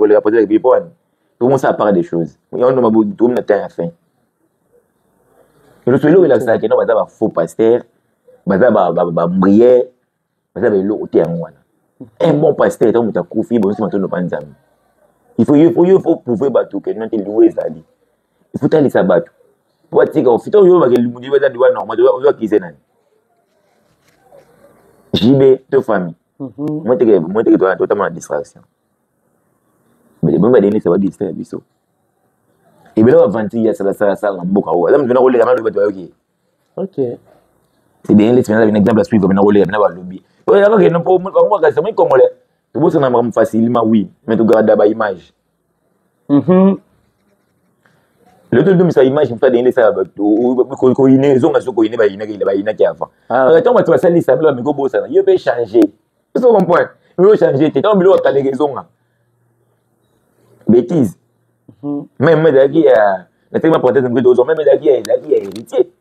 Koleka président ya République mpo wani tokomosala part des choses yango ndo mabu tokomi na temps ya fin. Eloko eloko elakisaka keno baza ba faux pasteur, baza bambriere, baza baeloko te. Yango wana un bon pasteur, ntango moto akufi, bozosima tondo pa Nzambe. Il faut prouver bato ke non te, liwa ezali. Il faut talisa bato po batika ofita oyo bake liwa eza liwa normal. Ozwakize nani? JB to famille mo teke totama na distraction. Bongo badenisa badistraire biso ebele, bavanti ya salasala na mboka oyo aza moto na koleka na lobi, bato bayoki. C'est bien les un exemple à suivre. Bena koleka, bena balobi oyo kaka no po bango bakasi moi congolais tobosana makambo facilement, oui, mais togarda baimage. Lelo todomisa image mosu adenge esala bato koyine ezonga so koyine bayinaki avant. Ntango bato basalisa bilo bameki obosana, yo mpe change, ozo comprendre, yo change te. Ntango biloko akaleka ezonga bêtise, même ezalaki ya nateki ma parenthèse moke, tozwa même ezalaki ya héritier,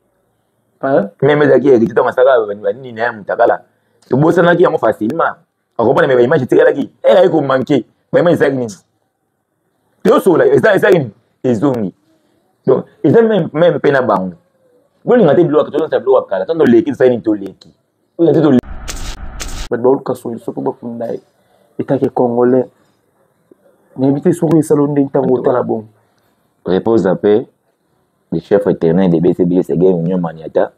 même ezalaki ya héritier. Ntango asalaka banini na ya motakala, tobosanaki yango facilement, akomprendre, mais baimage etikalaki. Ere ayi komanke baimage, ezalaki nini? Toyosola ezalaki nini? Ezongi. Donc eza même mpe na bango bolinga te biloko, tozonisa biloko ya kala. Ntango toleki, tosali nini? Toleki oyo te. Bato baoluka solution mpo bakunda ye etake congolais. Nayebi te soki esala ndenge ntango otala bongo. Repose en paix, le chef éternel de BCBG Seguin Union Maniata.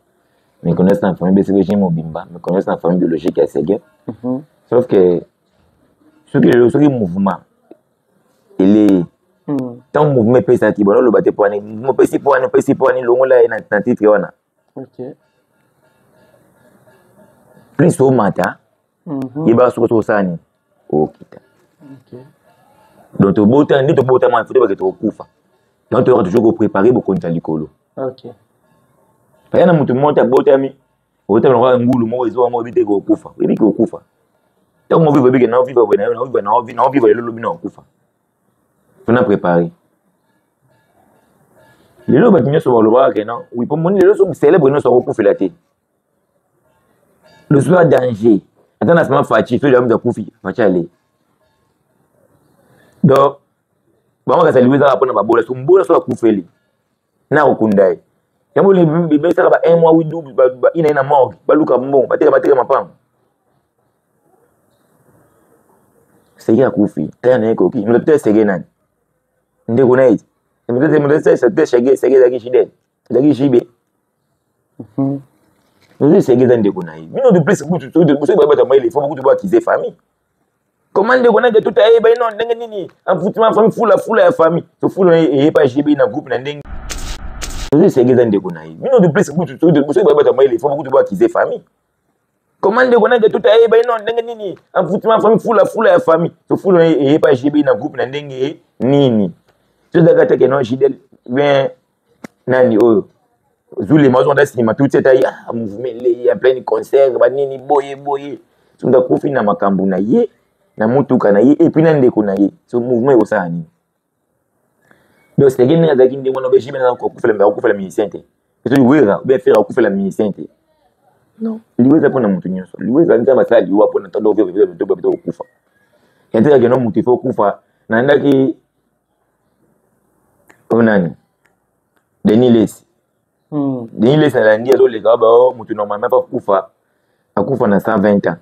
Me connaissent na famille BCBG mobimba, me connaissent na famille biologique ya Seguin. Sauf que soki lelo, soki mouvement eleye, ntango mouvement epesaki bona oloba te po wani mouvement opesi, po wani opesi, po wani longola ye na titre wana. Plus omata, yebaka soki osala nini, okita. Donc tobota nde tobotama, faut tobake tokokufa. Donc toyoka toujours koprépare bokonzi ya likolo. Aya na motu moko te abotami, obotami lokola ngulu moko ezowa moko, oyebi te kokufa, oyebi ke okufa. Ntango movivre, oyebi ke naovivre boye, naovivre lelo, lobi na okufa. Faut na préparer. Lelo bato nyonso balobaka ke non, oui, po moni lelo so célèbre nyonso akokufela te. Le soir danger ata na nsima Faci, soki moto akufi, Faci ale. Donc bango kasi liwa ezaka mpona babola. So mbola so akufeli na kokunda ye, yango bibesaka ba un mois, widu ina ye na morgue, baluka mbongo, bateka, bateka mapango. Sege akufi, taya na ye koki moto te. Sege nani? Ndeko na ye te. Sege, sege ezalaki Jidel, ezalaki JB. Sege eza ndeko na ye. Bino de plus soki bayebata mayele, faut kutu boakize famille. Comment ndeko nake tuta yeba ino ndenge nini? Envoûtement famille, fula fula ya famille, so fula eyeba JB na groupe na ndenge. Sege eza ndeko na ye. Bino de plus soki bayebata mayele, faut kutu boakize famille. Comment ndeko nake tuta yeba ino ndenge nini? Envoûtement famille, fula fula ya famille, so fula eyeba JB na groupe na ndenge nini? Tozalaka te ke non, Jidel bien nani oyo Zulema ozonda nsima tuti ata ya mouvement elei ya plein concert banini boye boye. So moto akufi na makambo na ye, na motuka na ye, et puis na ndeko na ye, so mouvement ekosala nini? Donc Sege ndenge azalaki ndenge wana, obe JB akufela musicien te, soki Wera obe Ferre akufela musicien te. Non, liwa eza mpona moto nyonso. Liwa eza Nzambe asala liwa mpona ntango kokufa yatekake no moto ifo okufa. Nayandaki oyo nani, Denis Lesi. Denis Lesi alandi azoleka bao moto normalement fa kufa, akufa na 120 ans.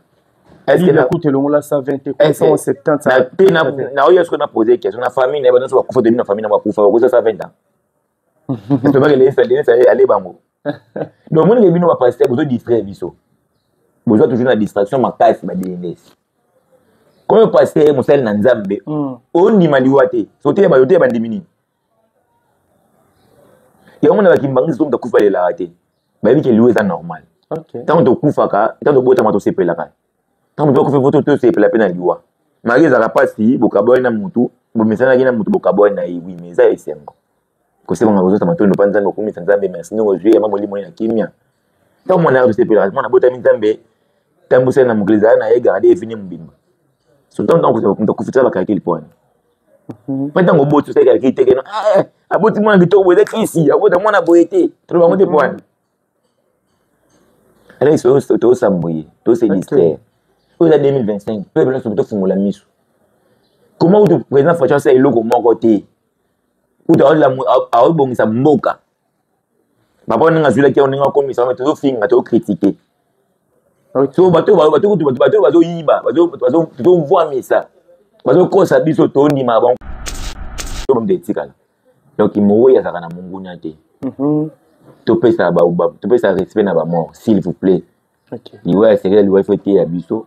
Est-ce elongola 120? 170. Naoya soki na pose question na famille na ye, bato nyonso bakufa, toyebi na famille na bakufa bakoza 120 ans, tobaki Denis ale bango. Donc omonike bino bapasteur bozo distraire biso, bozwa toujours na distraction makasi. Badenis koyo pasteur, mosali na Nzambe, ondima liwa te, so te bayo te, bandimi nini? Yango na bakimbangisi so moto akufa alelaka te, bayebi ke liwa eza normal. Ntango tokufaka, ntango tobotama, tosepelaka. Ntango moto akufi, faut tosepela mpe na liwa. Mari ezalaka mpasi, bokabwani na motu, bomesanaki na motu, bokabwani na ye, oui, mais eza esengo kosekanga, kozota matondo mpa Nzambe, okumisa Nzambe, merci ndenge ozwi yama molimo na kimia. Ntango mwana yaka, tosepelaka, mwana abotami, Nzambe tambusani na mokili, ezala na ye garde evini mobimba. So ntango moto akufi, tosala bacalcul mpo wana mpe ntango oboti, osali calcul te keno aboti mwana kitoko boye, eza kisi abota mwana boye te, toloba yango te mpo wana aleki tosamboye, tose distraire. Oyo eza 2025, peuple nyonso tofungola miso. Comment kutu président Fatshi asala eloko moko te, kutu aobongisa mboka, papa ndenge azwilaki yango, ndenge akomisa yango, tozofinga, tozokritike. So bato bato kutu bato bazoyiba, tozomvwamisa, bazokosa biso, tondima bango moto etikala. Donc mowei azalaka na monguna te. Topesa topesa respect na bamort, s'il vous plaît. Liwa ya sekele, liwa ifo eteya biso,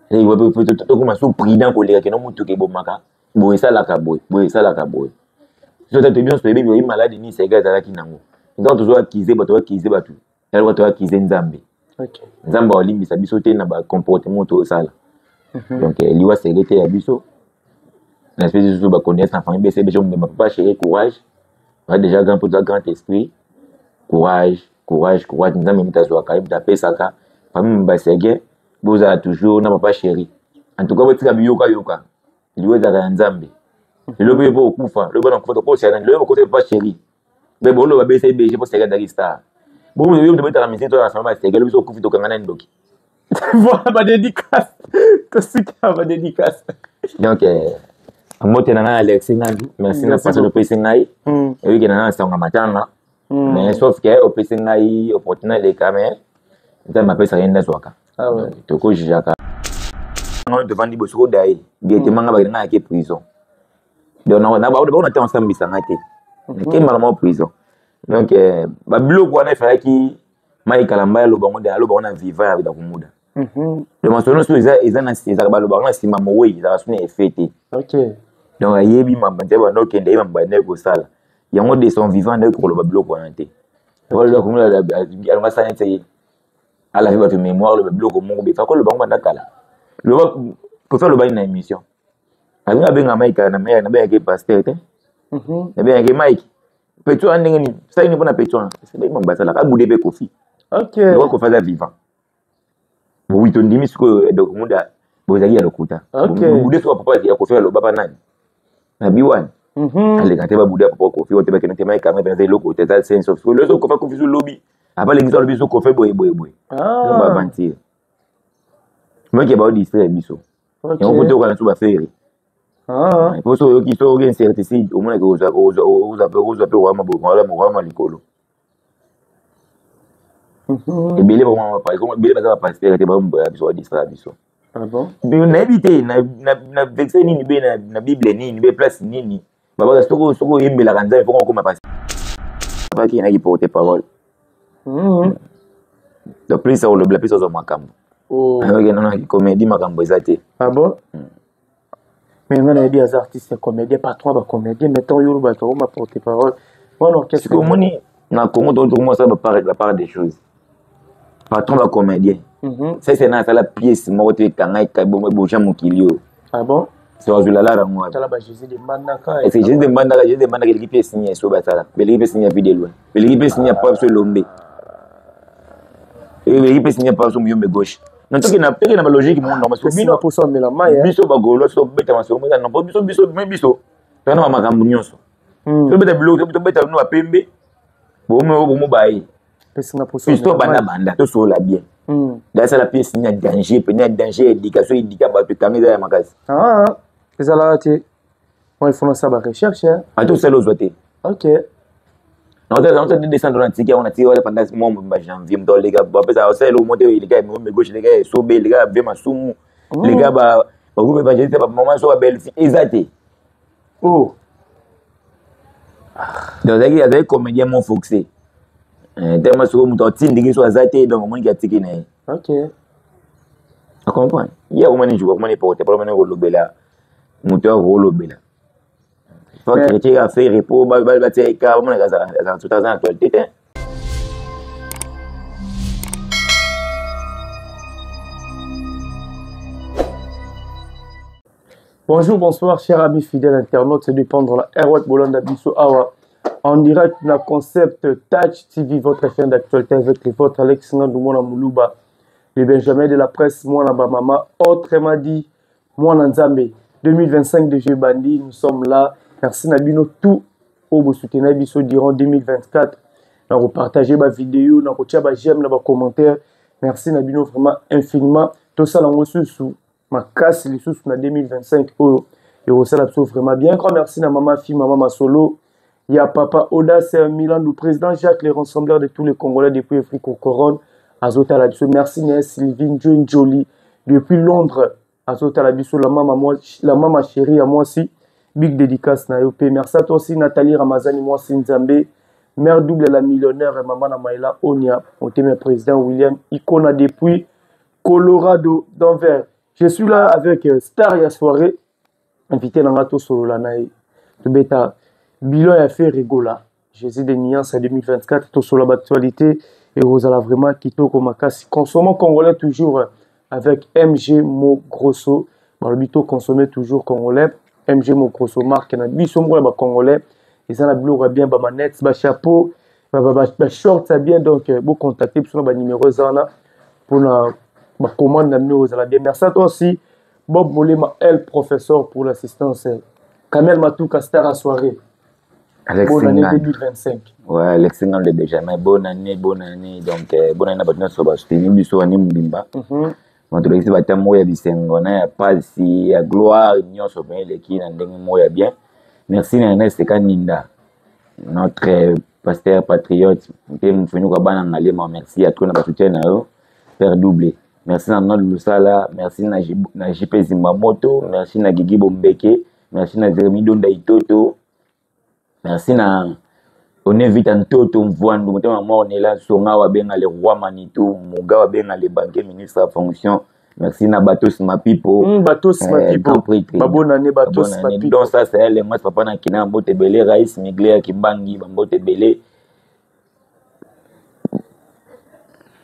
liwa mpe tokoma so prudent koleka keno motuka ebomaka boye, esalaka boye boye, esalaka boye. So te biso toyebi boye maladi nini seke azalaki nango. Donc tozo akize bato, akize bato, yaloka to akize Nzambe. Nzambe alimbisa biso te na bacomportement tozosala. Donc liwa seke te ya biso. Napesi susu baconnaisse na famille bese biso mobimba. Papa chéri, courage, oza déjà grand, mpo toza grand esprit. Courage, courage, courage. Nzambe moto azwaka, ye moto apesaka. Famille basege, bozala toujours na papa chéri. En tout cas botika biyokayoka, liwa ezalaka ya Nzambe. Lelo mpe po okufa, lobi bana kufa, tokosana lelo bokosa papa chéri mpe boloba besa ebg mpo sege azalaki star. Bongo yo moto obetaka misiki to na famille basege, lobi so okufi, tokanga na ndoki. Voilà, badédicace, tosika badédicace. Donc mbote na ngai Alexi Ngandu, merci na façon opesi ngai. Oyiki na ngai na sango matanga, mais sauf que opesi ngai opportunité eleka, mais Nzambe apesaka, ye nde azwaka. Tokojujaka ngai, tovandi boye, soki odaye directement ngai bakende, ngai yake prison. Donc baona te osambisa ngai te, nake mbala moko prison. Donc babiloko wana efalaki Mai Kalamba aloba ngo, aloba ngo na vivant ya Dakumuda. Donc masolo nyonso eza eza na ezalaka, balobaka na nsima mowei, ezalaka so na effet te. Donc ayebi mamba nzela banda okende, ayebi mamba nde kosala yango. De son vivant nde koloba biloko wana te. Alonga asala neti alavi bato mémoire, aloba biloko moko befa koloba ngo banda kala. Loba Kofi alobaki na émission, alingi abenga Mike na nabengaki pasteur te, nabengaki Mike petit wana ndenge nini, sali nini mpona petit wana. Mamba asalaka abude mpe Kofi. Lokola Kofi aza vivant, oui, tondimi sikoyo. Dakumuda bozalaki ya lokuta. Bude soki papa ya Kofi aloba pa nani na biwani, aleka te. Babude ya papa Kofi oyo te, bakende te. Mai kanga mpenza eloko te, eza sense of sikoyo. Loso Kofi akufi so lobi apaleki so alobi so Kofi boye boye boye, baaventure moke baodistraire biso yango po toyoka na so bafere. Po so oyoki, so oyoki incertitude, omonaki ozwa mpe rwama likolo. Ebele ebele baza bapasteur te, baomboya biso, badistraire biso. Nayebi te na verset nini be na Bible nini be place nini babaka soki soki oyembelaka Nzambe foko okoma pasteur, naki porte parole. Donc plus olobela, plus ozwa makambo. Ayoki nano comédie, makambo eza te. Ah bon? Mais nga nayebi aza artiste ya comédien, patron ya bacomédien, mais ntango yo olobaka okoma porte parole wana orchestre. Omoni na Congo tokomosala bapart des choses, patron bacomédien sese na asala pièce moko te ekanga eboja mokili oyo. Ah bon? So azwila lara yango wapi? Tala ba Jésus de Mbandaka. Est-ce que Jésus de Mbandaka, Jésus de Mbandaka eleki pièce nini ya so basala? Beleki pièce nini ya Vie de Loin? Beleki pièce nini ya Pape so Elombe? Eleki pièce nini ya Pape so Muyombe Gauche? Non, toke na toke na balogique moko normal. So bino poso amela mai. Biso bagolo so beta masolo mo non, biso biso me biso tana ba makambo nyonso. Tobeta biloko, tobeta bino bapembe bomo bomo baye. Pesinga poso. Biso banda banda tosolola bien. Dasala pièce nini ya danger pene, ya danger ya éducation, éduka bato, ekanga eza ya makasi. Ezalaka te. Moi, il faut nasala barecherche. Ata osala, ozwa te. Naota descendre na tiki yango, na tiki wana pendant mois mobimba janvier. Moto aleka bapesa osala eloko moko te, eleka ya Miyombe Gauche, eleka ya Esobe, eleka ya Ve Masumu, eleka bagroupe évangéliste, bamama so babelle fille eza te. Oh. Donc azalaki comédien mo foxe tellement sikoyo moto atindiki so aza te. Donc omoniki atiki na ye. Acomprendre ye akomani njuku, akomani porte parole, akomani kolobela moto akolobela. Faut chrétien affaire po batia eka, bamonaka azala aza na actualité te. Bonjour, bonsoir, chers amis fidèles internautes, c'est de prendre la Airwet Bolanda Biso Awa en direct na concept Touch TV, votre chaîne d'actualité avec les vôtres Alex Ngandou Moulouba, le Benjamin de la presse, moi la mama, autrement dit, moi Nzambe. 2025 de Jeux Bandi, nous sommes là. Merci na bino tout au soutenir biso durant 2024. Na partager ba vidéo, na kotia ba j'aime, na ba commentaire. Merci na bino vraiment infiniment. Tout ça lango susu makasi lisusu na 2025 oyo. Ekosala biso vraiment bien. Grand merci na mama fi, mama Masolo. Ya papa Audace Milandou, président Jacques, le rassembleur de tous les Congolais depuis Afrique au Coron. Azotala biso. Merci na Sylvie Njoli depuis Londres. Azotala biso la mama moi, la mama chérie ya mwasi. Big dédicace na yo pe. Merci à toi aussi Nathalie Ramazani mwasi Nzambe. Mère double la millionnaire maman na Maïla Onia, motema président William Ikona depuis Colorado Denver. Je suis là avec Star ya soirée, invité na nga tosolola na ye. Tobeta bilan ya Ferre Gola, Jésus de nuance ya 2024, tosolola ba actualité et ozala vraiment kitoko makasi. Consommons congolais toujours avec MG Mo Grosso, balobi to consommer toujours congolais. MG Mo Grosso marque na biso moko ya ba congolais, eza na biloko ya bien, ba manettes, ba chapeau, ba shorts ya bien. Donc bo contacter biso na ba numéro eza wana mpona ba commande na bino ozala bien. Merci à toi aussi Bob Molema, el professeur pour l'assistance. Kamel Matuka, star à soirée. Alex Bonne année Ngand. 2025. Ouais, Alex Ngand de Benjamin, bonne année, bonne année. Donc, bonne année, bato nyonso basoutenir biso année mobimba. Bato balekisi bata moko ya bisengo na ya pasi, ya gloire, nyonso mpe eleki na ndenge moko ya bien. Merci na Ernest Kaninda, notre pasteur patriote, mpe mofini kwa bana Ngaliema, merci à toi na basoutien na yo, père doublé. Merci na Arnold Lusala, merci na JP Zimbamoto, merci na Gigi Bombeke, merci na Jérémy Donda Itoto, merci na One Vita Ntoto Mvwandu, motema mort Nela Songa wabenga le roi Manitou, Muga wabenga le banquier ministre à fonction. Merci na Batos Mapipo. Batos Mapipo. Grand prêtre. Ba bonne année, Batos Ba bonne année. Mapipo. Donc ça c'est le moi papa na kina mbote belé, Raïs Miglé ya Kimbangi, ba mbote belé.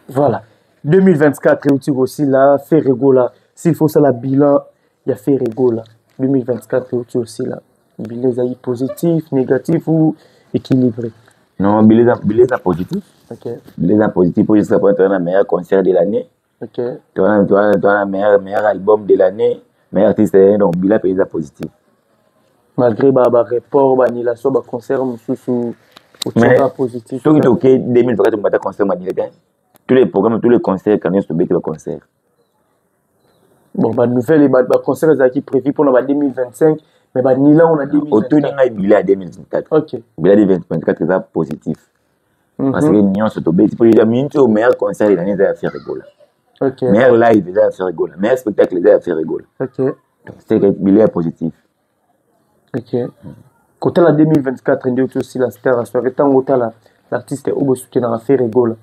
Voilà. 2024 et aussi là, Ferre Gola. S'il faut ça la bilan, il y a Ferre Gola. 2024 et aussi là. Bilan est positif, négatif ou équilibré? Non, bilan est positif. Bilan est positif pour jusqu'à présent, on a le meilleur concert de l'année. Tu as le meilleur album de l'année, meilleur artiste de l'année, donc bilan est positif. Malgré ba report, ba annulation, ba concert, sous, au Mais tirage positif. Soki toke 2024, on va concert, on va dire, tous les programmes, tous les concerts, quand on est sur le concert. Bon, bah, nouvelle, bah, bah, concert, ils ont prévu pour la 2025, mais bah, ni là, on a 2024. Autour de bilan 2024. Bilan 2024, c'est positif. Parce que nous, on se tombé, c'est pour dire, mais au meilleur concert de l'année, c'est à Ferre Gola. Meilleur live, c'est à Ferre Gola. Meilleur spectacle, c'est à Ferre Gola. Donc, c'est que bilan est positif. Côté la 2024, il y a aussi la star à soirée. Tant que l'artiste est au bout de la Ferre Gola.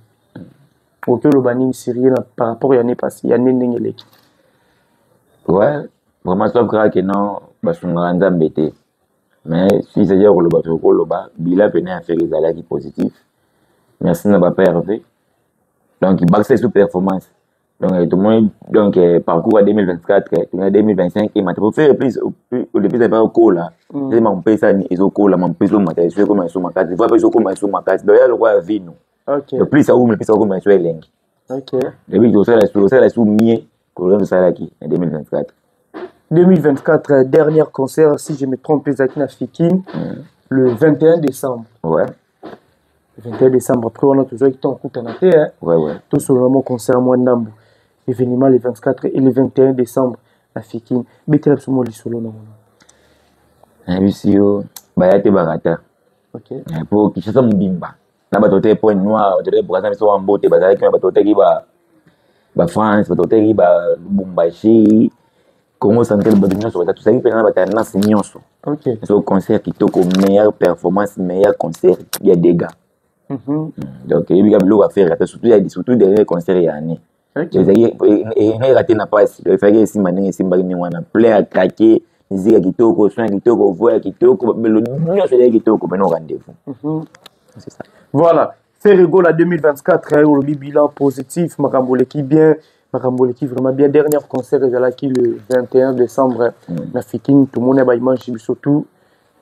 Ok, le banning syrien par rapport à l'année passée, il y a un ndenge. Ouais, vraiment, sauf que non, parce qu'on a un embêté. Mais si c'est dire que le bateau, le bas, bilan venait à faire les aléas qui positif. Merci n'a pas perdu. Donc, il boxe sous performance. Donc, tout le monde, donc, parcours à 2024, tout le monde 2025, et maintenant, pour faire plus, plus, au début, ça va au cours, là. C'est mon pays, ça, ils ont cours, là, mon pays, ils ont maté, ils ont comme ils sont ma case. Ils voient pas, ils ont comme ils sont ma case. Donc, il y a le roi vie, nous. Le plus ça ouvre, le plus ça ouvre, mais c'est l'engue. Depuis que ça, la sous, ça, la sous, mieux, que l'homme, ça, là, qui, en 2024. 2024, dernier concert, si je me trompe, Zaki na Fikin, le 21 décembre. Le 21 décembre, après, on a toujours été en coupe en hein. Tout sur le concert, moi, Ndambo. Événement le 24 et le 21 décembre, na Fikin. Betela absolument les solos, non, non. Na biso yo, baya te barata. Na po Kinshasa mobimba. Na bato te point noir, bato te Brazza biso wa mbote, bazalaki na bato te ki ba France, bato te ki ba Lubumbashi, Congo Central, bato nyonso baza, tozalaki mpe na bato ya nance nyonso. So concert kitoko, meilleure performance, meilleur concert ya dégâts. Donc, il y a biloko à faire, surtout, il y a surtout dernier concert ya année. Ezalaki, e raté na passe. Donc, il fallait esimba ndenge esimbaki ndenge wana. Plein à craquer, musique ya kitoko, son ya kitoko, voix ya kitoko, mélodie nyonso ezalaki kitoko, mais non rendez-vous. C'est ça. Voilà. Ferre Gola 2024, hein, olobi bilan positif, makambo eleki bien, makambo eleki vraiment bien. Dernier concert ezalaki le 21 décembre na Fikin, tout le monde ba image surtout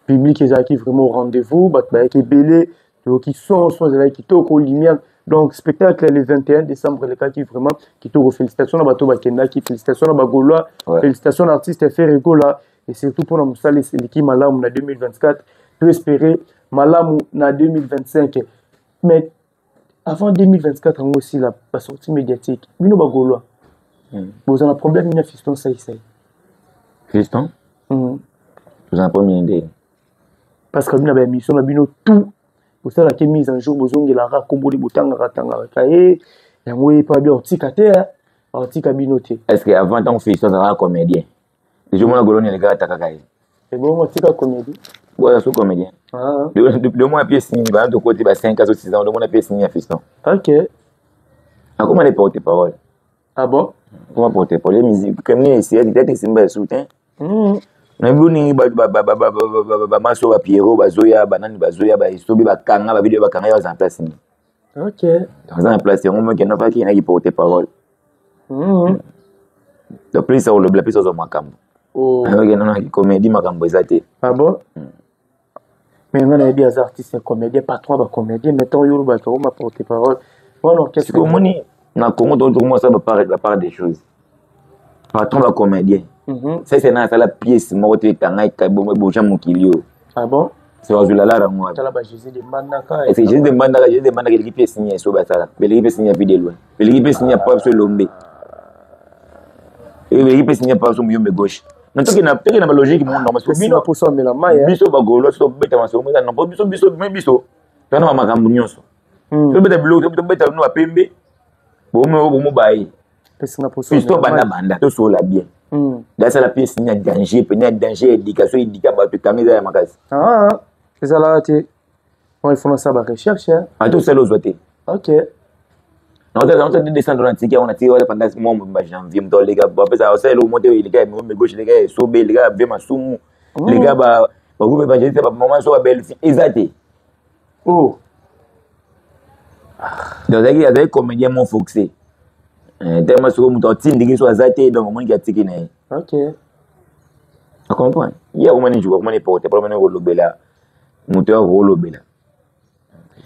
public ezalaki vraiment au rendez-vous, bato bayaki ebele, toyoki son, son ezalaki kitoko, lumière. Donc spectacle le 21 décembre elekaki vraiment kitoko. Félicitations na bato bakendaki, félicitations na ba Gaulois, félicitations na artiste Ferre Gola et surtout pour na mosala eleki malamu na 2024, to espérer malamu na 2025. Mais avant 2024, on a aussi la sortie médiatique. Bino ba Gaulois. Vous avez un problème, il y a Fiston Saï Saï. Fiston? Toza na problème nde. Parce que bino ba émission na bino tout bosalaki mise en jour bozongelaka nkombo nde botangaka tangaka ye yango ye mpe abi akotika te akotika bino te. Est ce que avant ntango Fiston azalaka comédien deja omona goloni alekaka atakaka ye? Ebongo atika comédie. Oza so comédien. Ah. Domona pièce nini bana tokoti ba 5 ans 6 ans domona pièce nini ya Fiston. Ok. Akoma ne porte parole. Ah bon? Akoma porte parole musique comme nini esi peut-être esimba ya soutien. Na bino ndenge bamaso ba Pierrot bazoya banani bazoya baesobi bakanga ba video bakanga yo aza na place nini? Ok. Aza na place yango moke nofaki naki porte parole. Donc plus olobela plus ozwa makambo. Oh. Ok, non, non, comédie makambo eza te. Ah bon? Mais nga nayebi aza artiste comédien, patron ba comédien, mais tant yo olobaka okoma porte parole. Wana orchestre. Sikoyo omoni na Congo tokomi kosala ba part des choses. Patron ba comédien. Sese na asala pièce moko te ekanga eboja mokili oyo. Ah bon? C'est bazwela lara yango wapi? Tala ba Jésus de Mbandaka. Est-ce que Jésus de Mbandaka, Jésus de Mbandaka eleki pièce nini ya esobe asala? Eleki pièce nini ya Vue de loin? Eleki pièce nini ya Pape Elombe? Eleki pièce nini ya Pape Muyombe gauche? Mais toke na toke na ba logique mon normal. Parce que bino poso amela mai. Biso ba gaulois so beta maso mo non biso biso mais biso tana ba makambo nyonso. To beta biloko to beta no ba pembe. Bomo bomo baye. Pesinga poso. Fiston banda banda to sola bien. Dasala pièce ni ya danger pe ni ya danger éducation éduka bato ekanga eza ya makasi. Ah, ezalaka te. Bon, il faut nasala ba recherche. Ata osala ozwa te. Ok. Naota descendre na tiki yango na tiki wana pendant mois mobimba janvier moto aleka bapesa osala eloko moko te eleka ya miyombe gauche eleka ya esobe eleka ya vie masumu eleka ba bagroupe évangéliste ba mama so ba belle fille eza te. Oh. Donc azalaki azalaki comédien mo foxe. Tellement sikoyo moto atindiki so aza te donc omoniki atiki na ye. Ok. Acomprendre. Ye akomani njuka akomani porte parole mani kolobela moto ya kolobela.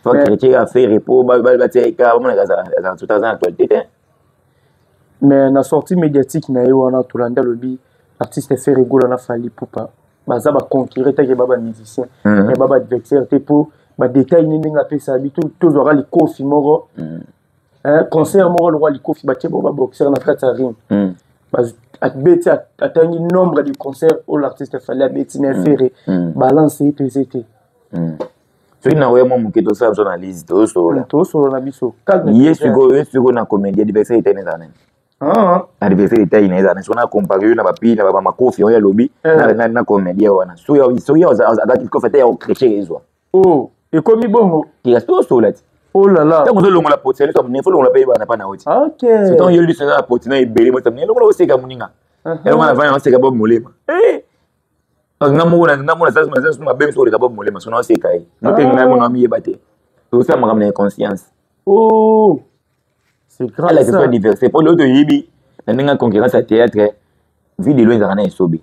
Faut chrétien a fait repos batia eka bamonaka azala surtout aza na actualité te. Mais na sortie médiatique na ye wana tolandi alobi artiste Ferre Gola na Fally Ipupa baza ba concurrent take ba ba musicien mais ba ba adversaire te po ba détail ni ndenge apesa bi tozwaka likofi moko concert moko lokwa likofi batie bo ba boxer na kati ya ring abeti atangi nombre de concert oyo l'artiste Fally abeti na Ferre balance ye pese te. Soki nakoya mwa moke tosala biso analyse tozosolola tosolola na biso ye sikoyo ye sikoyo na comédie adversaire etali ezala nani adversaire etali na ezala nani soki na compare yo na bapi na bamakofi oyo alobi na comédie wana soki azalaki kofi ata ya kocriche ezwa ekomi bongo tosolola ti Oh là là. Ntango ozolongola poti ya liso ya folongola mpe yebana pa na yo ti. Ok. Ntango yo liso na poti na ebele moto elongola oseka moninga. Elongo na vana oseka bo molema. Eh! Nga moko na nga moko nasala nasala mabe miso koleka Bob Molema soki naoseka ye. Moto ngai moko namiyeba te. Tosala makambo na inconscience. Oh! C'est grave. Ala c'est diverse. Po lelo toyebi na ndenge ya concurrence ya théâtre Vue de loin ezalaka na esobe.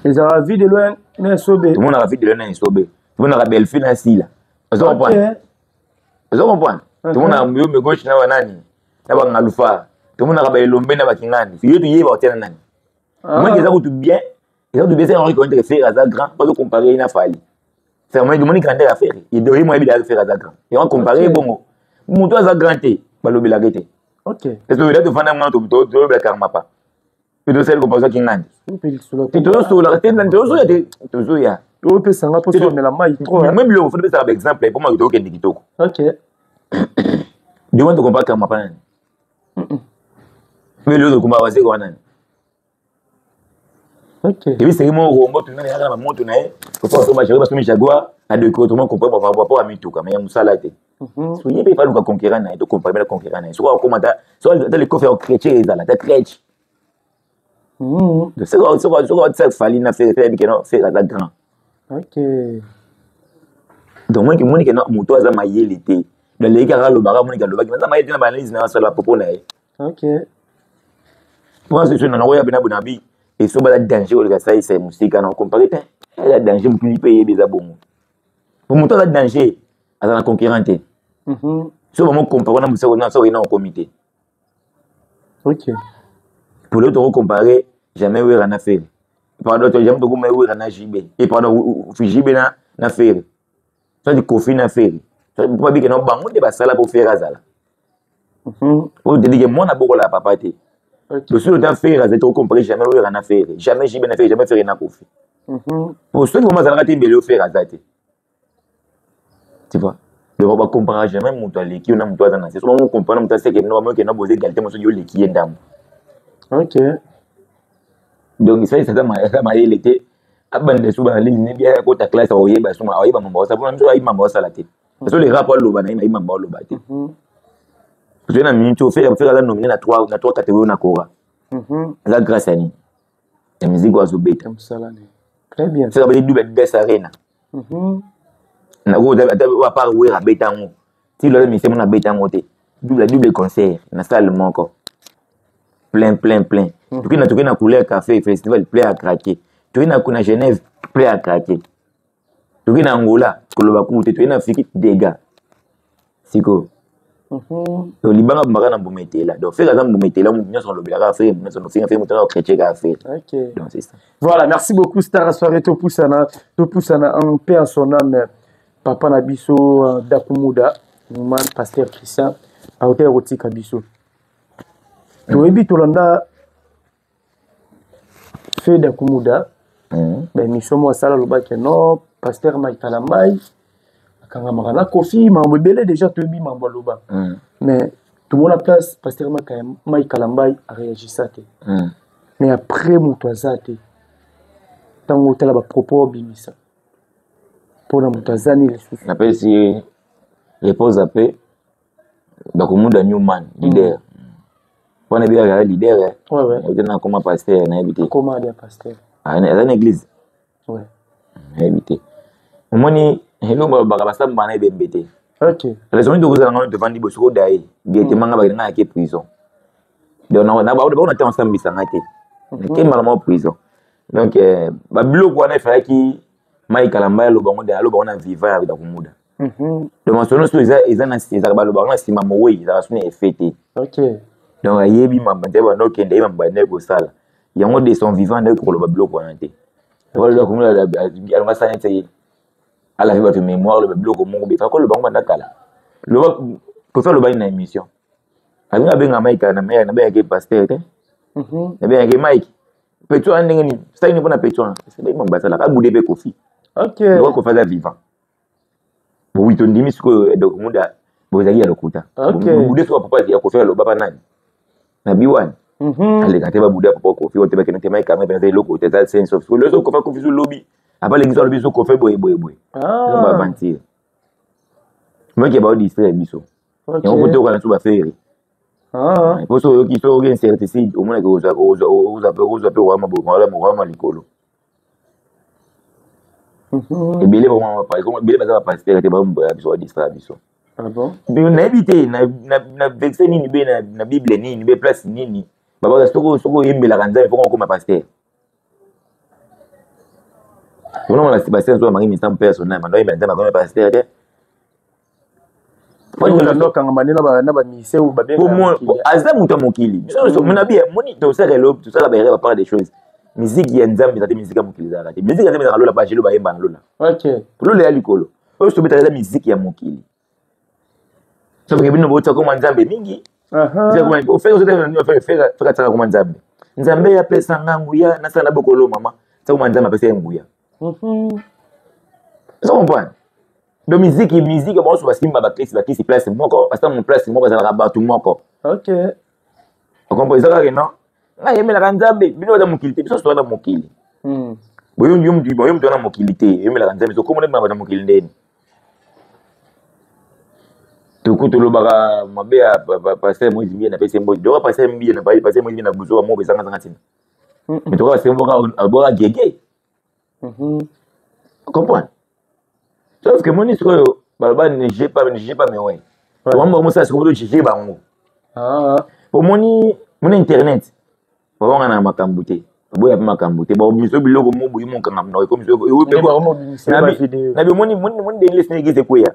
Ezalaka Vue de loin na esobe. Tomonaka Vue de loin na esobe. Tomonaka Bellevue na Sila. Ozo comprendre? Ozo comprendre? Tomonaka Muyombe gauche na banani na bangalufa. Tomonaka ba Elombe na bakingani. Yo toyeba otia na nani. Moi eza kutu bien. Eza kutu bien c'est Henri Kointe Ferre aza grand. Bazo comparer na Fally. C'est moi demande grandeur ya Ferre. Il doit moi bila Ferre aza grand. Et on comparer bongo. Mutu aza grand te balobelaka te. Ok. Parce que là tofanda mwana tolobela karmapa. Mpe tosali comparaison kingandi. Te tozosola te tozoya te tozoya. Opesa nga mposa omela mai trop. Même biloko faut topesaka ba exemple mpo maki tokokende kitoko. Ok. Demande tokompare karmapa nani? Mais lelo tokompare baseko wana nani? Ok. Ebi seki moko rombo tuna ya na moto na ye. Ko so ba ba somi jaguar na de ko tout comprendre par rapport à mituka mais ya musala te. So ye pe faluka conquérant na ye to comparer na conquérant na ye. So ko mata so ata le coffre chrétien ezala ta chrétien. So so so so Fally na Ferre Ferre que non Ferre aza grand. Ok. Donc moi qui moni que non moto aza mayele te. Donc les gars alobaka moni alobaki aza mayele te na ba analyse na asala propos na ye. Ok. Prince so na nakoya bena bona bi esoba la danger koleka salisa ya mosika na compare te eza danger motu mpe eyebi eza bongo po moto aza danger aza na concurrent te so bango compare na mosaka na soki na okomi te. Ok. Pour le toko compare jamais Wera na Ferre. Pardon, jamais toko Wera na JB. Et pardon, JB na Ferre. Soit Kofi na Ferre. Po babike na bango nde basala po Ferre azala. Oyo te dike mwana bokola papa te. Losoki ota Ferre azali tokocompare jamais Wera na Ferre, jamais JB na Ferre, jamais Ferre na Kofi. Po soki vraiment azalaka te, mbele yo Ferre aza te, tu vois. Donc bacomparaka jamais moto aleki yo na moto aza na se. So bango compare na moto aseke no, bamoke na boza égalité, mosoki yo oleki ye ndambo. Donc esalisa aza mayele te, abanda so baanalyse ne bia akota classe, akoyeba so akoyeba mambo asala mpona biso, ayebi mambo asala te. So le rap aloba na ye, ayebi mambo aloba te. Toye na minute oyo, Ferre aza nominé na trois catégories na Kora. Eza grâce ya nini? Ya musique oyo azobeta. Très bien. Ferre abeti double Adidas Arena. À part Wera abeta yango ti lelo, mise mona abeta yango te, double double concert na salle moko, plein, plein, plein. Toki na Couleur Café Festival, plein à craquer. Toki na Genève, plein à craquer. Toki na Angola, koloba kuku te. Toki na Afrique, dégâts. Sikoyo donc libanga bomaka na mbuma etela. Donc Ferre aza mbuma etela, moto nyonso alobelaka Ferre, moto nyonso ofinga Ferre, moto nyonso chrétien kaka Ferre. Donc c'est ça. Voilà, merci beaucoup Star Soirée. Topusana, topusana, en paix à son âme, papa na biso Dakumuda Newman, pasteur Christian aote kotika biso. Toyebi, tolanda fe Dakumuda, baémission mo asala, alobaki non, pasteur Mike Kalambai akangamaka na Kofi, makambo ebele. Déjà toyebi makambo aloba, mais tomona place pasteur Mike Kalambai aréagissa te. Mais après moto aza te, ntango otala bapropos obimisa mpona moto aza ni lisusu. Napesi repose ape Dakumuda Newman, leader mpona yebi kaka leader ote na koma pasteur, nayebi te. Aza na église, nayebi te. Omoni elongo balobaka, basambaka na ebembe te. Raison nini tokozala ngano, tovandi boye, soki oda ye directement, nga bakende, nga yake prison. Donc bakona te, osambisa nga te, nakembaka moko prison. Donc babiloko wana efalaki Mike Kalamba aloba ngo, aloba ngo na vivant ya Dakumuda. Donc masolo nyonso eza na ezalaka, balobaka na nsima mowei, ezalaka so na effet te. Donc ayebi mamba nde banda okende, ayebi mamba nde kosala yango. De son vivant nde koloba biloko wana te. Alonga asala neti alavi bato mémoire, loba biloko moko befaka koloba ngo banda kala. Loba Kofi alobaki na émission, alingi abenga Mike na nabengaki pasteur te, nabengaki Mike petit wana ndenge nini, sali nini mpona petit wana. Mambo asalaka abude mpe Kofi. Loka Kofi aza vivant, oui, tondimi sikoyo. Dakumuda bozali ya lokuta, bude soki papa ya Kofi aloba pa nani na biwani, aleka te. Babude ya papa Kofi oyo te, bakende te. Mike kanga mpenza eloko te, eza sense of sikoyo. Kofi akufi so lobi, apaleki so alobi so Kofi boye boye boye, baaventure moke baodistraire biso yango po toyoka na so baFerre. Po so oyoki, so oyoki incertitude, omonaki ozwa mpe rwama likolo. Ebele ebele baza bapasteur te, bamoboya biso, badistraire biso. Nayebi te na verset nini be na Bible nini be place nini babaka soki oyembelaka Nzambe foko okoma pasteur. Onomona Sébastien Zoa Marie Misambo mpe asona mando oyembela Nzambe, akoma pasteur te. Okangama nde na bamise oyo. Aza moto ya mokili. Biso mona bi moni, tosala elo, tosala baerreur, bapart des choses. Musique ya Nzambe eza te, musique ya mokili ezalaka te. Musique ya Nzambe ezalaka lola, bangelo bayemba na lola. Lola ya likolo oyo tobetaka eza musique ya mokili. Soki bino botia koma Nzambe mingi, feka tiaka koma Nzambe, Nzambe apesanga nguya nasala na bokolo mama, tia koma Nzambe apesa ye nguya. Ozo comprendre? Donc musique bango so basimba bakisi, bakisi place moko, basala mo place moko, bazalaka bato moko. Okompo eza kaka non, ngai yemelaka Nzambe, bino baza mokili te, biso toza na mokili. Boyo yo mutu wana mokili te, yemelaka Nzambe, sokomona bino bato mokili ndeni. Tuku tolobaka mabe ya pasteur Moïse Mbiye, napesi mbote. Donc pasteur Mbiye na pasteur Moïse Mbiye na buzoba moko ezangazanga ntina, mais toka pasteur mboka aboka gege, comprendre. Sauf que moni sikoyo baloba ne juge pas, ne juge pas, mais ouais, bango mosala sikoyo tojuge bango. Omoni moni internet, babanga na makambo te, baboya mpe makambo te, baomiso biloko mo boyi mokanga monoko ekomi. Omoni moni ndenge lesi na église ekweya,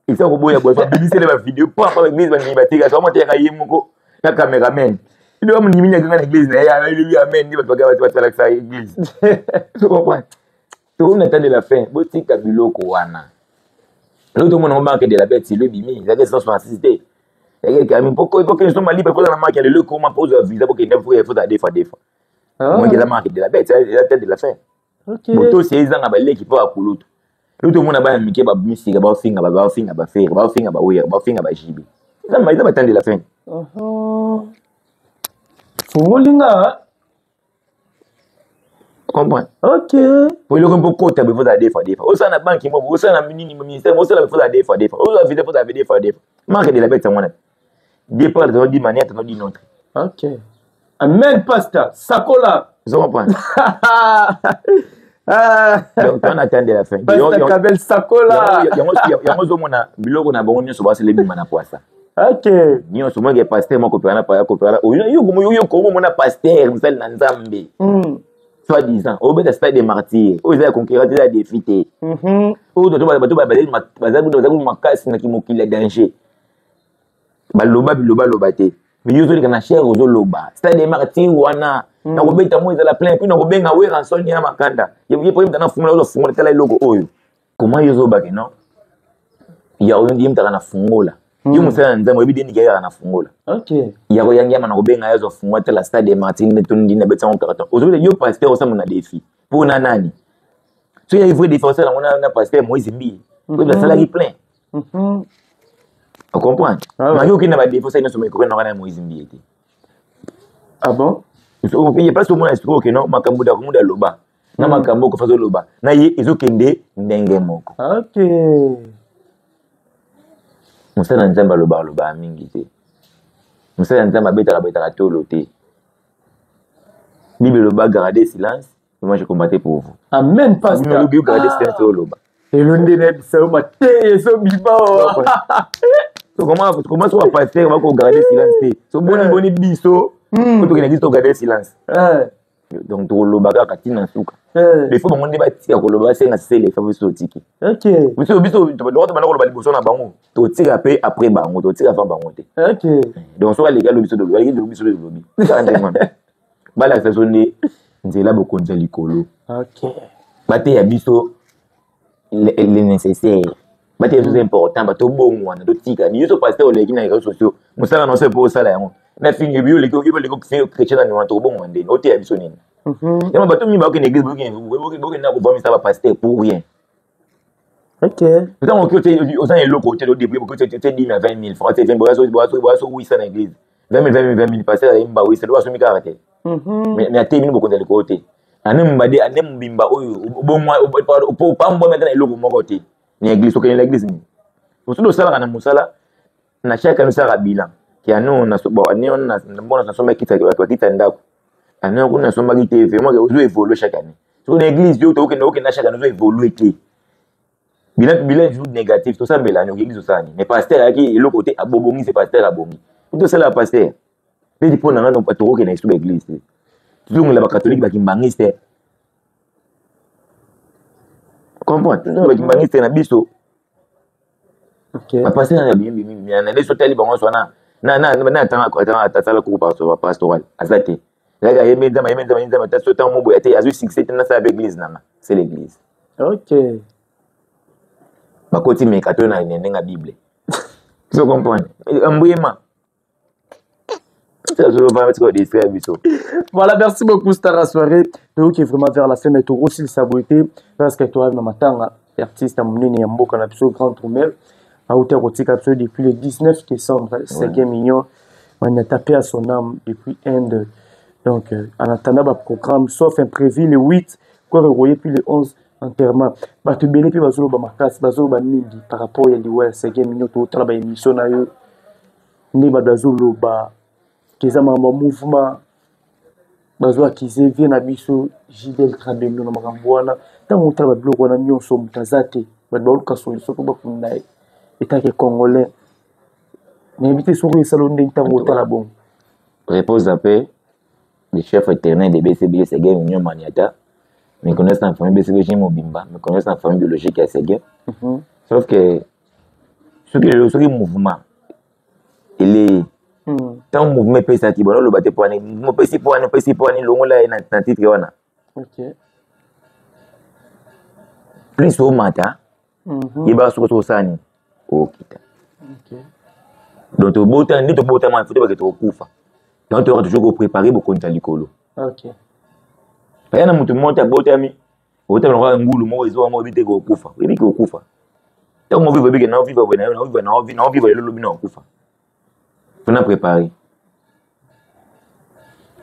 eza koboya boye, babimisele bavideo po apa baeglise bandimi bateka so amateyaka ye moko na cameraman. Ilo amondimi nyakanga na église na ye, alobi amen, nde bato bato basalakisa église. Comprendre, tokomi na temps de la fin, botika biloko wana. Eloko tomona ngo, banque de la bête, silo ebimi, ezalaki 166 te. Ekekami mpo kokende so malipa mpo na marque ya lelo ekoma mpo ozwa visa bokende mpo ozala defa defa. Moi eza marque de la bête, eza tête de la fin. Botosi ezanga baleki mpo bakulutu. Lutu omona bana mike bamisika baofinga baofinga bafere baofinga bawera baofinga bajibe. Eza ba temps de la fin. Fungoli nga. Comprendre? Ok. Po eloko mpo kota boye fozala defa defa. Osala na banque moko, osala na nini ministère, osala fozala defa defa. Osala visa fozala defa defa. Marque de la bête yango wana. Départ tantôt d'une manière, tantôt d'une autre. Ok. Amen, pasteur. Sakola. Vous comprenez? Donc, on attend de la fin. Pasteur Kabel Sakola. Yango ozomona biloko na bango nyonso basala ebima na pwasa. Ok. Nyonso moke pasteur moko kopera na kopera. Oyo komona pasteur mosali na Nzambe. Soit disant, obeta stade des martyrs. Oyo eza ya conquérant, eza ya défi te. Oyo bato baza makasi na kimokili ya danger. Baloba biloba loba te. Mais yo ozoleka na chaire ozoloba. Stade des martyrs wana. Nakobeta mo ezala plein puis nakobenga Werrason ya makanda. Ye po yemta na fungola ozo fungola tala eloko oyo. Comment yo ozobake non? Ya oyo yemtaka na fungola. Yo mosala na Nzambe oyebi ndenge yaka na fungola. Ok. Ya koyangiama na kobenga ya zo fungola tala stade des martyrs nde tondi na betisa ngo carton. Ozobeta yo pasteur osamba na défi. Po na nani? Soki ya vrai défi osala ngo na pasteur Moïse Mbiye. Oyo basalaki plein. O comprendre? Maki okende na ba défi osali nyonso mais na Moïse Mbiye te. Ah bon? Il place omona sikoyo ke non makambo da komuda loba. Na makambo ko fazo loba. Na ye ezokende ndenge moko. Ok. Mosala na Nzambe alobaka alobaka mingi te. Mosala na Nzambe abetaka betaka tolo te. Bible eloba garder silence, moi je combattais pour vous. Amen, pasteur. Bible garder silence oloba. Elo nde nayebisa yo mateya ezobima. So comment so pasteur bako garder silence te. So boni boni biso po tokende église to garder silence. Donc tokoloba kaka ntina suka. Des fois bango nde batika koloba basenga sele fa biso totiki. Ok. Biso biso tobanda koloba liboso na bango totika pe après bango totika avant bango te. Ok. Donc soki aleki alobi biso tolobi aleki tolobi biso tolobi. Kaka ndenge wana. Balakisa biso nde nzela bokonzi ya likolo. Ok. Bateya biso le nécessaire. Bateya biso important bato bongwana totika. Yo so pasteur oleki na réseaux sociaux mosala na oso po osala yango. Na fingi yo oleki yo oleki chrétien na niwa tokobongwa ndeni oteya biso nini. Yango bato mingi bakokende église bokende na kovamisa ba pasteur pour rien. Ok. Ntango oki oza na eloko te odébrouille boki otie dime ya 20 000 francs te 20 boyaso wisa na église 20 000 20 000 20 000 pasteur ayemba wisa loba asomi kaka te. Mais ateyemi bokonzi ya likolo te. Ane mbade ane mbimba oyo obongwa opambwami ata na eloko moko te na église okende na église nini. Mosusu osalaka na mosala na chaque année osalaka bilan ke ane oyo bon ane oyo mbona nasombaki kiti bato bakita ndako ane oyo kuna nasombaki te vraiment ozo évoluer chaque année. Soki na église yo tokende okende chaque année ozo évoluer te. Bilan bilan toujours négatif tosambela nyoki église osala nini. Mais pasteur ayaki eloko te abobongisi pasteur abongi. Tosala pasteur. Mpe mpo na nga tokokende na esuba église te. Tozongela ba catholique ba kimbangiste. Comprendre? Tozongela ba kimbangiste na biso. Ok. Ba pasteur na bimi bimi bimi na biso tali bango swana na na na atanga atanga asala cours pastoral aza te. Yaka yembe nzambe yembe nzambe nzambe ta so tango mobo ya te azui succès te na sala église nanga c'est l'église. Ok. Bakoti meka to na ndenge Bible. Tu comprends? Mbuyema. Voilà, merci beaucoup Star soirée. Donc vraiment vers la fin mais aussi le saboté parce que toi na matanga artiste munene ya mboka na biso grand troumel a auteur kotika biso depuis le 19 décembre 5 million on a tapé à son âme depuis Inde. Donc en attendant ba programme sauf imprévu le 8 quoi reroyer puis le 11 enterrement. Bato ebele pe bazoloba makasi, bazoloba mingi par rapport ya liwa ya 5 million to tala ba émission na yo. Nde bato bazoloba eza makambo ya mouvement bazo accuser vie na biso Gilles Trabendo na makambo wana. Ntango otala ba biloko wana nyonso moto aza te, bato baluka solution mpo bakunda ye etake congolais. Nayebi te soki esala ndenge ntango otala bongo. Repose en paix, le chef éternel de BCBG Seguin Mignon Maniata. Me connaissent la famille BCBG Mobimba, me connaissent la famille biologique ya Seguin. Sauf que ce qui mouvement il est tant mouvement epesaki bona oloba te poani mopesi poani opesi poani longola ye na titre wana. Ok. Plus omata, yebaka soki osala nini okita. Ok. Donc tobota nde tobotama, faut toyebake tokokufa. Donc toyaka toujours koprépare bokonzi ya likolo. Baya na motu moko te abotami, obotami lokola ngulu moko ezwa moko, oyebi te kokufa, oyebi ke okufa. Ntango oviva, oyebi ke naoviva boye, naoviva, naoviva lelo, lobi na okufa, mpona prépare.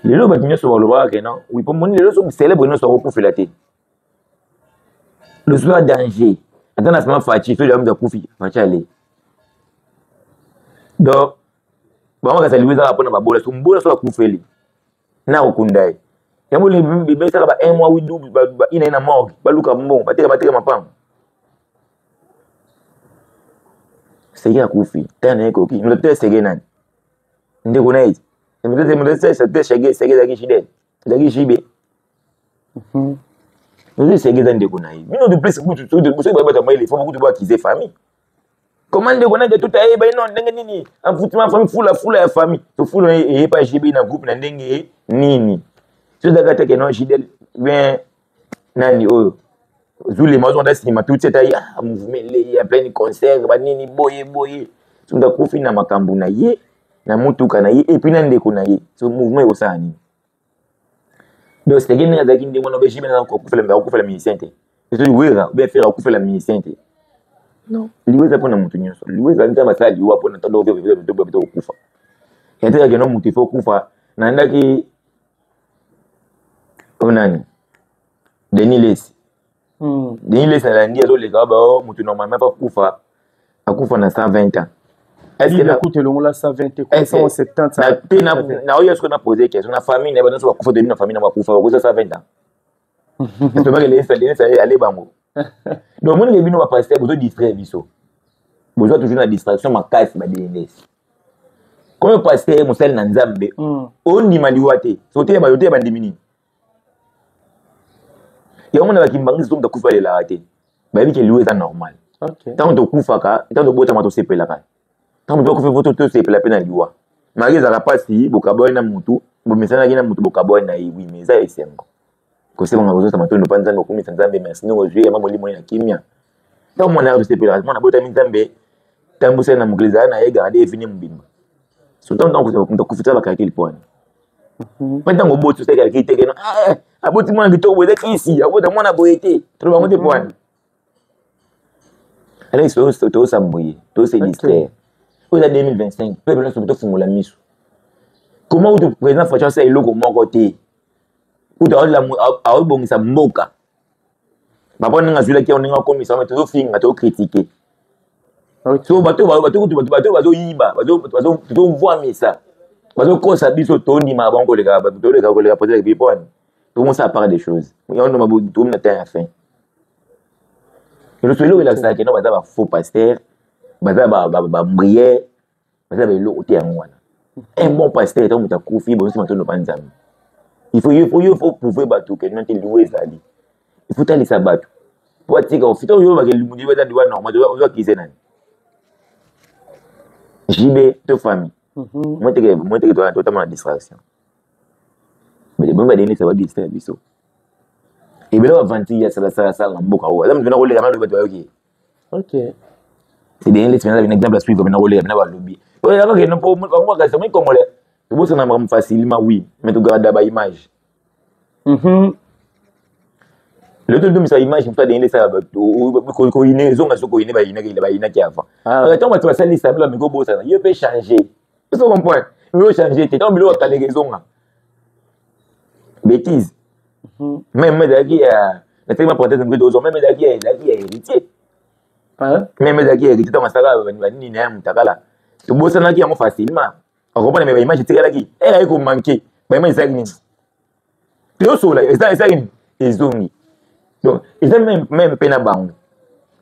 Lelo bato nyonso balobaka ke non, oui, po moni lelo so célèbre nyonso akokufela te. Le soir danger ata na nsima Faci soki moto akufi, Faci ale. Donc bango kasi liwa ezaka mpona babola. So mbola so akufeli na kokunda ye, yango bibesaka ba un mois widu ina ye na morgue, baluka mbongo, bateka, bateka mapango. Sege akufi, tala na ye koki moto te. Sege nani? Ndeko na ye te. Sege, sege ezalaki Jidel, ezalaki Jibe. Ozo sege eza ndeko na ye. Bino de plus soki bayebata mayele, faut kutu boakize famille. Comment ndeko na gato tayeba ye non ndenge nini? Envoûtement famille, fula fula ya famille, to fula eye pa JB na groupe na ndenge nini? So ezalaka te ke non, Jidel bien nani oyo Zulema ozonga nsima tuti ata ye, ah, mouvement elei ya pleine concert banini boye boye. So moto akufi na makambo na ye, na motuka na ye, et puis na ndeko na ye, so mouvement ekosala nini? Donc seke ndenge azalaki ndenge wana, BJB akufela musicien te, soki Wera be Ferre akufela musicien te. Non, liwa eza mpona motu nyonso. Liwa eza Nzambe asala liwa mpona tado kokufa ya te. Kake no motu ifo kufa. Nandaki oyo nani, Denis Lesi. Denis Lesi nalandi azoleka bao motu normalement fa kufa, akufa na 120 ans. Est-ce elongola 120 170? Naoyo soki na pose question na famille na ye, nyonso bakufa, toyebi na famille na bakufa bakoza 120 ans, tobaki Denis ale bango. Donc omonike bino bapasteur bozo distraire biso, bozwa toujours na distraction makasi. Badenis koyo pasteur, mosali na Nzambe, ondima liwa te. So oteya, oteya bandimi nini? Yango mona bakimbangisi so moto akufa alelaka te, bayebi ke liwa eza normal. Ntango tokufaka, ntango tobotama tosepelaka, ntango moto akufi fo tosepela mpe na liwa. Mari ezalaka mpasi, bokabwani na motu, bomesanaki na motu, bokabwani na ye, oui, mais eza esengo kosebanga, kozota matondo mpa Nzambe, okumisa Nzambe, merci ndenge ozwi yama molimo ye na kimia. Ntango mwana yaka tosepelaka, mwana botami, Nzambe tambusani na mokili, ezala na ye garde efini mobimba. So ntango moto akufi tala bacalcul mpo wana mpe ntango oboti osali calcul te keno aboti mwana kitoko boye, eza kisi abota mwana boye te, tolo bango te mpo wana. Alex, tozosamboye, tose distraire. Oyo eza 2025, peuple nyonso tofungola miso. Comment kutu président Fatshi asala eloko moko te? Kutu aobongisa mboka papa ndenge azwilaki yango, ndenge akomisa, me tozofinga, tozocritiquer. So bato, bato kutu, bato bazoyiba, tozovwamisa, bazokosa biso, tondimaka bango koleka, toleka koleka président epi po wani tokomosala part des choses. Yango tokomi na temps ya fin. Eloko eloko elakisaka keno baza bafaux pasteur, baza bambriere, baza baeloko te. Yango wana un bon pasteur, ntango moto akufi, bonisi matondo pa Nzambe. Il faut, il faut, il faut prouver bato ke non te, liwa ezali. Il faut talisa bato po atika ofita oyo bake liwa eza liwa normal. Ozwa kize nani, JB to famille moi teke totama na distraction. Bongo badenisa badistraire biso ebele, bavanti ya salasalasala na mboka oyo aza moto na koleka na bato bayoki. C'est des les un exemple à suivre bina koleka bina balobi oyo yaka kende mpo bango bakasi moi congolais tobosana makambo facilement, oui, mais togarda baimage. Lelo todomisa image moto adenge esala koyine, ezonga so koyine, bayinaki, bayinaki avant. Ntango bato basalisa bilo bameki obosana, yo mpe change, ozo comprendre, yo change te. Ntango biloko akaleka ezonga bêtise, même ezalaki ya nataki ma parenthèse moke, tozwa même ezalaki ya héritier, même ezalaki ya héritier. Ntango asalaka banini na ya motakala, tobosanaki yango facilement, ocomprendre, mais baimage etikalaki. Elaki komanke baimage esalaki nini? Toyosola esalaki nini? Ezongi. Donc eza même mpe na bango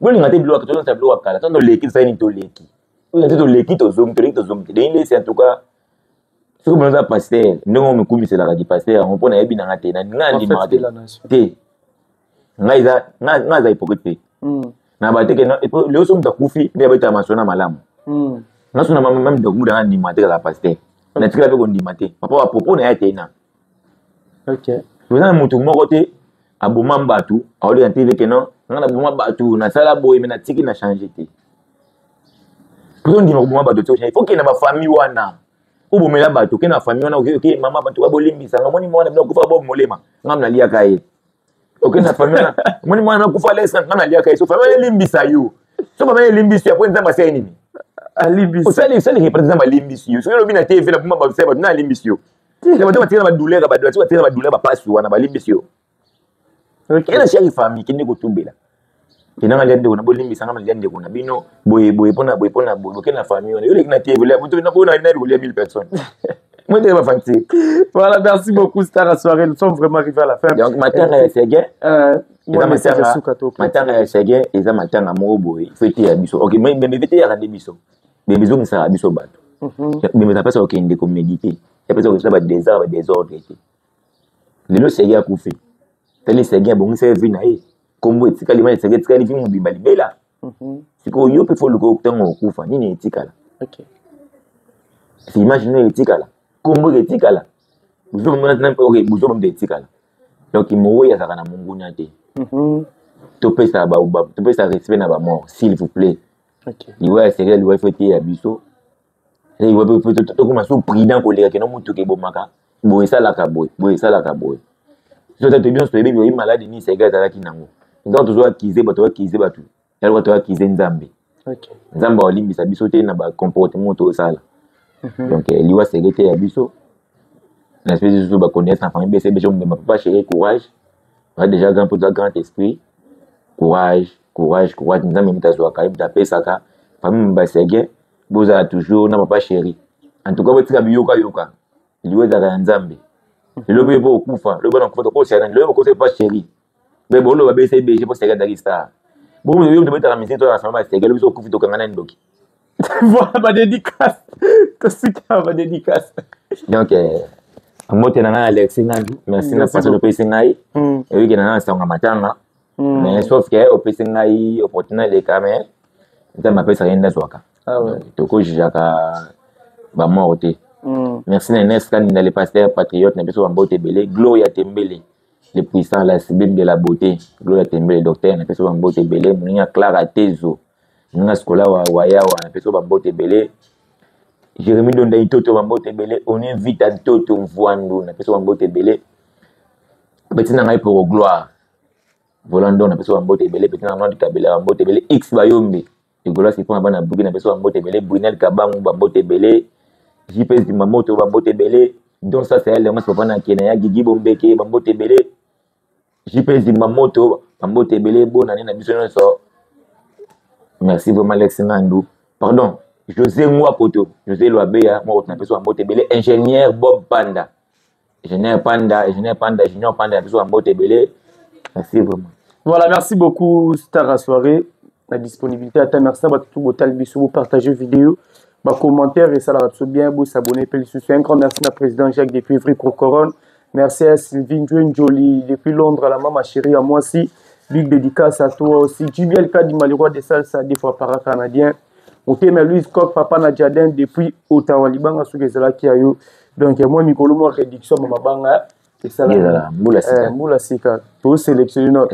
bolinga te biloko, tozongisa biloko ya kala. Ntango toleki, tosali nini? Toleki oyo te, toleki, tozongi, toleki, tozongi te. Denis Lesi, en tout cas soki bona oza pasteur ndenge omikumiselaka ki pasteur yango, mpo nayebi nanga te, ngai andimaka te te. Ngai ngai aza hypocrite te na bateke. Lelo so moto akufi nde abetaka masolo na malamu. Nga so na mame dokuda, nga ndima te kaka pasteur, natikala mpe kondima te. Papa bapropos na ye te na toza na motu moko te aboma bato aoleka tv keno nga naboma bato, nasala boye, me natiki na change te. Po ndima koboma bato te, il faut kende na bafamille wana obomela bato. Okende na famille wana, oke mama, bato babolimbisanga, omoni mwana bino akufa bo molema, ngam naliaka ye. Okende na famille wana, omoni mwana akufa lesa, ngam naliaka ye. So famille elimbisa yo, so famille elimbisi yo, apo Nzambe asali nini? Osali osali représente, Nzambe alimbisi yo. Soki olobi na TV na boma bato na alimbisi yo, bato batika na badouleur, bato batika na badouleur, bapasi wana, balimbisi yo. Kende chaque famille, kende kotubela, kende nga lia ndeko na bolimbisa nga, lia ndeko na bino boye boye, mpona boye, mpona boye. Bokende na famille wana, yo oleki na TV nayebi kolia 1000 personnes, moi ndenge bafanti. Voilà, merci beaucoup, Star à soirée. Nous sommes vraiment arrivés à la fin. Donc matanga ya Seguin eza matanga, matanga ya Seguin eza matanga moko boye, faut eteya biso. Ok, bembe eteyaka nde biso, bembe ezongisaka biso bato, bembe eza mpasi kokende koméditer, epesa kokesa badésert, badésordre te. Lelo Seguin akufi, tali Seguin abongisa ye vie na ye, kombo etikali, mana Seguin etikali vie mobimba libela. Sikoyo yo mpe faut luka, ntango okufa, nini etikala? Image no etikala, kombo etikala, buzoba mpe etikala. Donc mowei azalaka na monguna te. Topesa, topesa respect na bamort, s'il vous plaît. Liwa ya Seguin, liwa faut eteya biso, liwa mpe tokoma so prudent koleka. Keno motuka ebomaka boye, esalaka boye boye, esalaka boye. So te biso toyebi oyi maladi nini Seguin azalaki nango. Donc tozo accuser bato, accuser bato yaloka, to accuser Nzambe. Nzambe aolimbisa biso te na bacomportement tosala. Donc liwa Seguin te ya biso. Napesi lisusu baconnaisse na famille bese biso mobimba. Papa chéri, courage, oza déjà grand mpo toza grand esprit. Courage, courage, courage. Nzambe moto azwaka, ye moto apesaka. Famille mobimba Seguin, bozala toujours na papa chéri. En tout cas, botika biyokayoka. Liwa ezalaka ya Nzambe. Lelo mpe po okufa, lobi bana kufa, tokosela nani? Lobi bokosa papa chéri mpe boloba bese bg mpo Seguin azalaki star. Bongo yo moto obetaka misiki to na famille Seguin, lobi so okufi, tokanga nani ndoki? Voilà, badédicace, tosika badédicace. Donc mbote na ngai, Alexi Ngandu, merci na façon opesi ngai. Oyiki na ngai sango matanga, mais sauf que opesi ngai opportunité eleka, mais Nzambe apesaka, ye nde azwaka, tokojujaka bamort te. Merci na Ines Kandinda, le pasteur patriote, na biso bambote ebele. Gloria Tembele, le puissant, la sublime de la beauté, Gloria Tembele, docteur, na biso bambote ebele. Moninga Clara Tezo, moninga Sikola Wayawa, na biso bambote ebele. Jérémi Donda Itoto, bambote ebele. Oni Vita Ntoto Mvwandu, na biso bambote ebele. Beti na ngai pour gloire Volando, na biso bambote ebele. Peti na ngai Kabela, bambote ebele. X Bayombe Egolo Sipon, bana Buki, na biso bambote ebele. Brunel Kabangu, bambote ebele. JPS Dimamoto, bambote ebele. Donc ça, c'est Léonce, papa na Kenya ya Gigi Bombeke, bambote ebele. JPS Dimamoto, bambote ebele. Bonane na biso nyonso. Merci vraiment, Alex Ngandu, pardon, José Ngwakoto, José Lwabeya moko, na biso bambote ebele. Ingénieur Bob Panda, ingénieur Panda, ingénieur Panda, Junior Panda, na biso bambote ebele. Merci vraiment. Voilà, merci beaucoup, Star à soirée, la disponibilité ata. Merci à bato botali biso, bopartager vidéo, bacommentaire esalaka biso bien, bosabonner mpe lisusu. Un grand merci na président Jacques depuis Evry Cocorone. Merci à Sylvie Njoli depuis Londres, la maman chérie à moi aussi. Big dédicace à toi aussi. JBL Kadima, le roi des salsa, des fois para canadien. Motema Louise Coq, papa na Jardin depuis Ottawa, libanga soki ezalaki ya yo. Donc moi mikolo mwa réduction ma mabanga esala mbula sika, mbula sika to sélectionner.